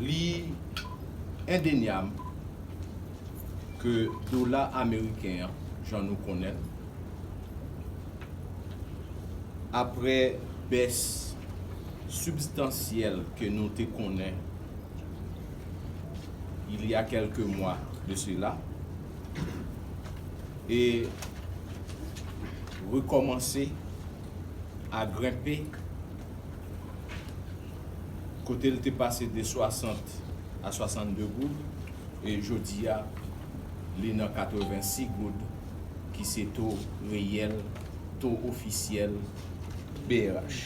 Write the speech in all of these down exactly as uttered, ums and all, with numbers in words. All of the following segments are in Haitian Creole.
Li endenyab ke dola ameriken an, jan nou konnen l, apre bès sibstansyèl ke nou te konnen il y a quelques mois de cela, e rekòmanse a grenpe, kote l te pase de swasant a swasannde goud, e jodi a, li nan katrevensis goud, ki se to reyèl, to ofisyèl B R H.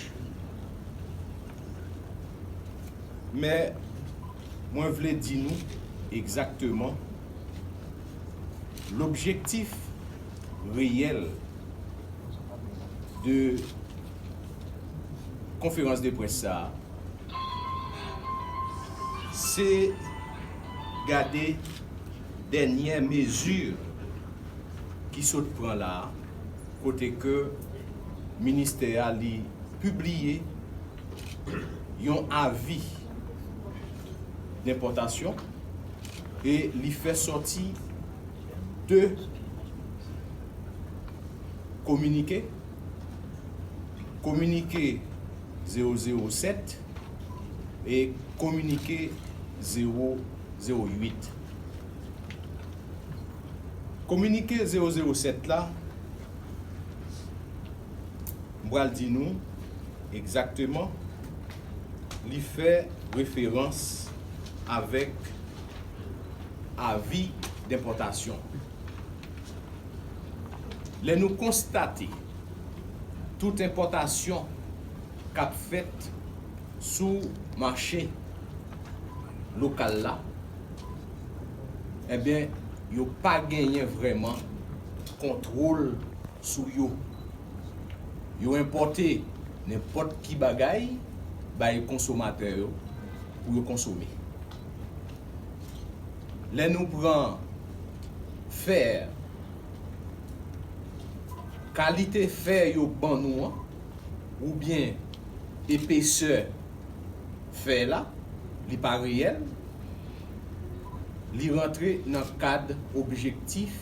Men, mwen vle di nou egzakteman lobjektif reyèl de konferans de près sa a, se gade dènyè mezi ki sot pran la a, kote ke ministè a li pibliye yon avi denpòtasyon e li fè sòti de kominike, kominike zewo zewo sèt e kominike zewo zewo uit. Kominike zewo zewo sèt la, m pral di nou egzakteman, li fè referans avèk avi denpòtasyon. Lè nou konstate tout enpòtasyon k ap fèt sou mache lokal la, ebyen, yo pa genyen vrèman kontwòl sou yo. Yo enpòte nenpòt ki bagay bay konsomatè yo pou yo konsome. Lè nou pran fè, kalite fè yo ban nou an, oubyen epesè fè la, li pa reyèl, li rantre nan kad objektif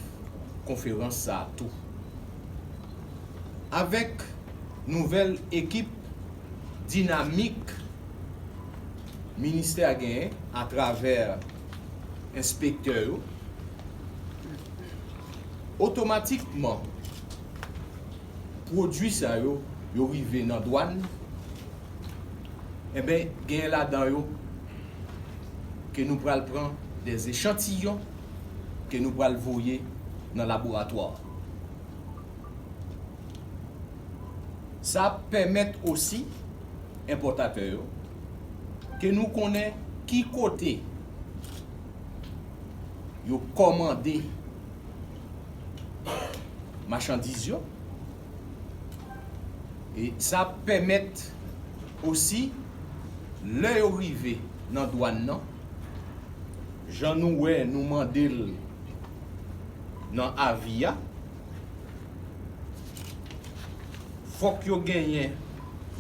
konferans sa a tou. Avèk nouvèl ekip dinamik ministè a genyen atravè enspektè yo, otomatikman, pwodui sa yo, yo rive nan dwàn, enben, genyen ladan yo ke nou pral pran dè echantiyon ke nou pral voye nan laboratwa. Sa ap pèmèt osi enpòtatè yo ke nou konnen ki kote yo kòmande machandiz yo. E sa ap pèmèt osi, lè yo rive nan dwàn nan, jan nou wè nou mande l nan avi a, fòk yo genyen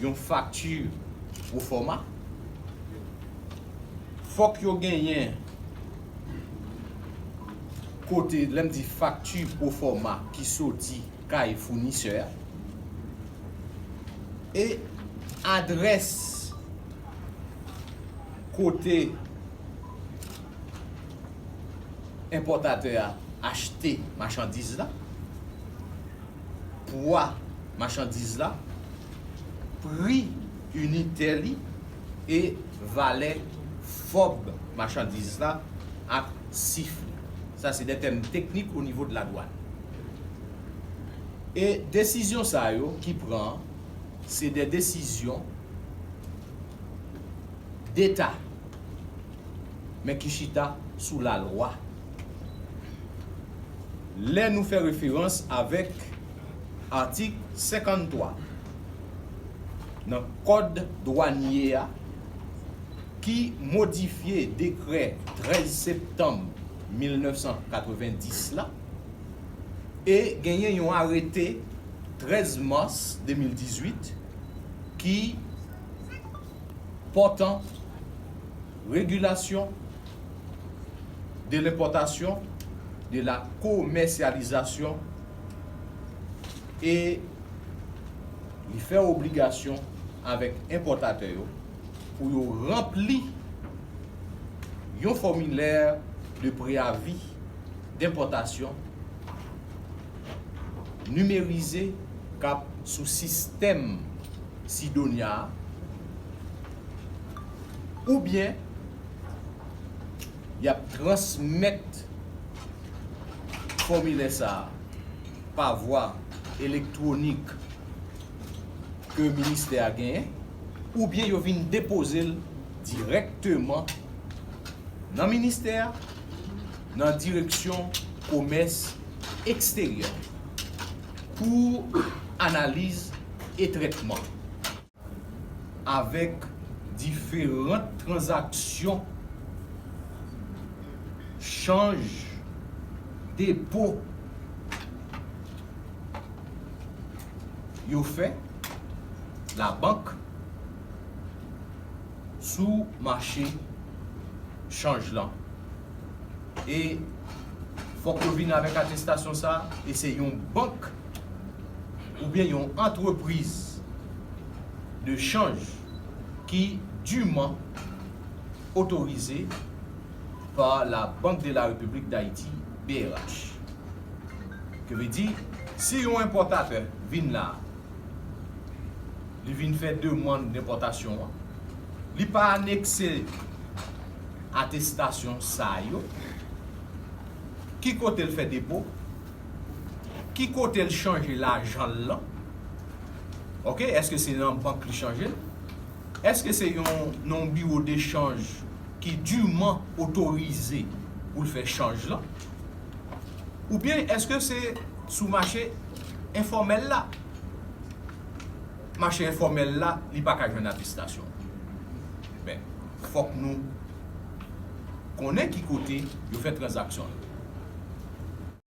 yon fakti pwofòma. Fòk yo genyen kote, lè m di fakti pwofòma ki soti kay founisè a, e adrès kote enpòtatè a achte machandiz la, pwa machandiz la, pri initè li e valè fòb machandiz la ak sif li. Sa se de tèm teknik o nivo de la dwàn. E desizyon sa yo ki pran, se de desizyon deta, men ki chita sou lalwa. Lè nou fè referans avèk atik senkanntwa nan kòd dwanye a, ki modifye dekrè trèz septanm mil nèf san katrevendis la, e genyen yon arete trèz mas de mil dizuit ki pòtan Régulation de l'importation, de la commercialisation, e li fè obligasyon avèk enpòtatè yo pou yo ranpli yon fòmilè de préavis d'importation nimerize k ap sou sistèm Sidonia a, oubyen y ap transmèt fòmilè sa a pa vwa elektwonik ke ministè a genyen, oubyen yo vin depoze l dirèkteman nan ministè a, nan direksyon komès eksteryè, pou analiz e trètman. Avèk diferan tranzaksyon chanj, depo yo fè, labank sou mache chanj lan. E fòk yo vin avèk atestasyon sa a, e se yon bank oubyen yon antrepriz de chanj ki diman otorize pa la Banque de la République d'Haïti, B R H. Ke vle di, si yon enpòtatè vin la, li vin fè demann enpòtasyon an, li pa anekse atestasyon sa yo, ki kote l fè depo, ki kote l chanje lajan l lan, ok, èske se nan bank li chanje l? Èske se yon, nan yon biwo dechanj ki diman otorize pou l fè chanj lan? Oubyen èske se sou mache enfòmèl la? Mache enfòmèl la, li pa ka jwenn atestasyon. Men, fòk nou konnen ki kote yo fè tranzaksyon yo.